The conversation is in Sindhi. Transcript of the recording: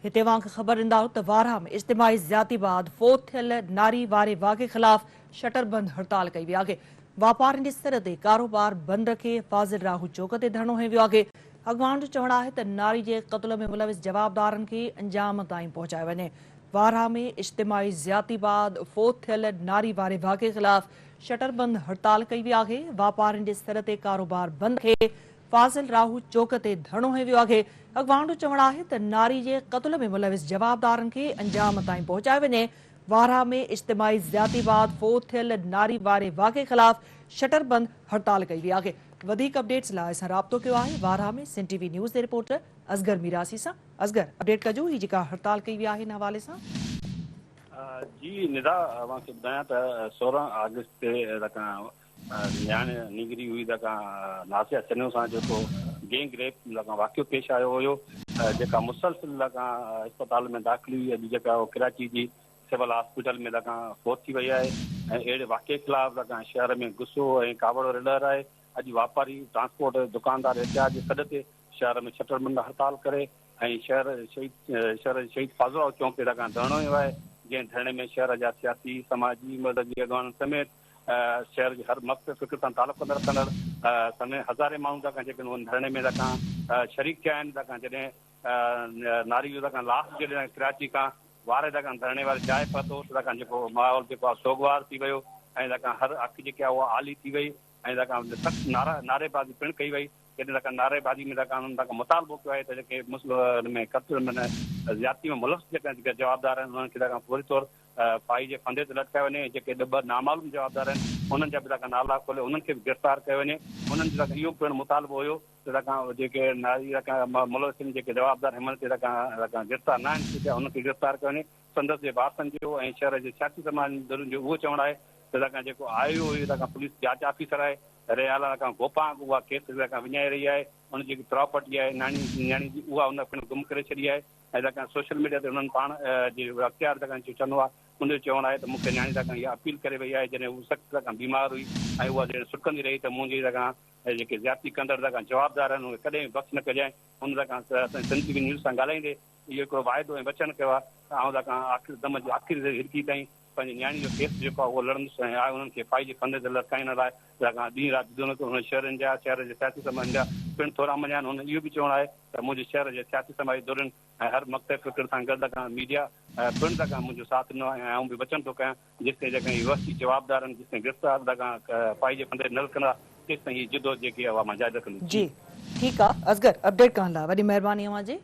هتي اوهان کي خبر ڏيندا آهيون ته وارهه ۾ اجتماعي زيادتي بعد فوت ٿيل ناري واري واقعي خلاف شٽر بند هڙتال ڪئي وئي آهي. واپارين جي سر تي ڪاروبار بند رکي فاضل راهو چوڪ تي ڌرڻو هنيو ويو آهي. اڳواڻن جو چوڻ آهي ته ناري جي قتل ۾ ملوث جوابدارن کي انجام تائين پهچايو وڃي. وارهه ۾ اجتماعي زيادتي بعد فوت ٿيل ناري واري واقعي خلاف شٽر بند هڙتال ڪئي وئي آهي. واپارين جي سر تي ڪاروبار بند رکي فاضل راهو چوڪ تي ڌرڻو هنيو ويو آهي. اڳواڻن جو چوڻ آهي ته ناري جي قتل ۾ ملوث جوابدارن کي انجام تائين پهچايو وڃي. وارهه ۾ اجتماعي زيادتي بعد فوت ٿيل ناري واري واقعي خلاف شٽر بند هڙتال ڪئي وئي آهي. وڌيڪ اپڊيٽس لاء اسان رابطو ڪيو آهي وارهه ۾ سنڌ ٽي وي نيوز جي رپورٽر اصغر ميراسي سان. اصغر اپڊيٽ ڪجو هي جيڪا هڙتال ڪئي وئي آهي ان حوالي سان. جي ندا اوهان کي ٻڌايان ته 16 آگسٽ تي نياڻي نينگري هئي ته ڪا ناصيه چنيو سان جيڪو گينگ ريپ لڳان واقعو پيش آيو هيو جيڪا مسلسل لڳان اسپتال ۾ داخل هئي اڄ جيڪا ڪراچي جي سول هاسپيٽل ۾ لڳان فوت ٿي وئي آهي ۽ اهڙي واقعي خلاف لڳان شهر ۾ غصو ۽ ڪاوڙ واري لهر آهي اڄ واپاري ٽرانسپورٽ دڪاندار احتجاج جي سڏ تي شهر ۾ شٽر بند هڙتال ڪري ۽ شهر شهيد شهر جي شهيد فاضل راهو چونڪ تي لڳان ڌرڻو هنيو آهي جنهن ڌرڻي ۾ شهر جا سياسي سماجي مذهبي اڳواڻن سميت شهر جي هر مڪتب فڪر سان تعلق رکندڙ سوين هزارين ماڻهو تکان جيڪي ان ڌرڻي ۾ تکان شريڪ ٿيا آهن تکان جڏهن ناري جو تکان لاش جڏهن ڪراچي کان واري تکان ڌرڻي واري جاء پهتو ته تکان جيڪو ماحول جيڪو آهي سوڳوار ٿي ويو ۽ تکان هر اک جيڪي آهي اها آلي ٿي وئي ۽ تکان سخت نعرا نعري بازي پڻ ڪئي وئي جڏهن تکان نعري بازي ۾ تکان انهن تکان مطالبو ڪيو آهي ته جيڪي مسلم ۾ قتل ۾ زيادتي ۾ ملوث جيڪا جوابدار آهن انهن کي تکان فوري طور ڦاهي جي ڦندي تي لٽڪايو وڃي ۽ جيڪي ٻه نامعلوم جوابدار آهن انهن جا به تکان نالا کولي انهن کي به گرفتار ڪيو وڃي. انهن جو تکان اهو پڻ مطالبو هيو ته تکان جيڪي ناري تکان ملوث آهن جيڪي جوابدار هن مهل تي تکان گرفتار ناهن ٿي پيا انهن کي گرفتار ڪيو وڃي. سندس جي وارثن جو ۽ شهر جي سياسي سماجي ڌرين جو اهو چوڻ آهي ته تکان جيڪو آيو هيو تکان پوليس جاچ آفيسر آهي ريالا تکان گوپانگ اها ڪيس تکان وڃائي رهي آهي ان جي جيڪي پراپرٽي آهي ناڻي نياڻي جي اها ان پڻ گم ڪري ڇڏي آهي. ۽ تکان سوشل ميڊيا تي انهن پاڻ جي اختيار تکان جو چوندو آهي ان جو چوڻ آهي ته مون کي نياڻي تکان اها اپيل ڪري وئي آهي جڏهن هو سخت تکان بيمار هئي ۽ اها جڏهن سڏڪندي رهي ته منهنجي تکان جيڪي زيادتي ڪندڙ تکان جوابدار آهن انهن کي ڪڏهن به بخش نه ڪجانء ان تکان اسان سنڌ ٽي وي نيوز سان ڳالهائيندي اهو هڪڙو واعدو ۽ وچن ڪيو آهي ته آئون تکان آخر دم جي آخري هڏڪي تائين پنهنجي نياڻي جو ڪيس جيڪو آهي اهو لڙندس ۽ آء انهن کي ڦاهي جي ڦندي تي لٽڪائڻ لاء تکان ڏينهن رات جدوجهد ڪندس. هن شهرين جا، شهر جي سياسي سماجن جا پڻ ٿورا مڃيا آهن. هن اهو به چوڻ آهي ته منهنجي شهر جي سياسي سماجي ڌرين ۽ هر مقطع فڪر سان گڏ تکان ميڊيا پڻ تکان منهنجو ساٿ ڏنو آهي ۽ آئون به وچن ٿو ڪيان جيستائين جيڪڏهن هي وحشي جوابدارن جيستائين گرفتار تکان ڦاهي جي ڦندي تي نه لٽڪندا تيستائين هي جدوجهد جيڪي آهي اها مان جاري رکندس. جي ٺيڪ آ اصغر اپڊيٽ ڪرڻ لاء وڏي مهرباني اوهان جي.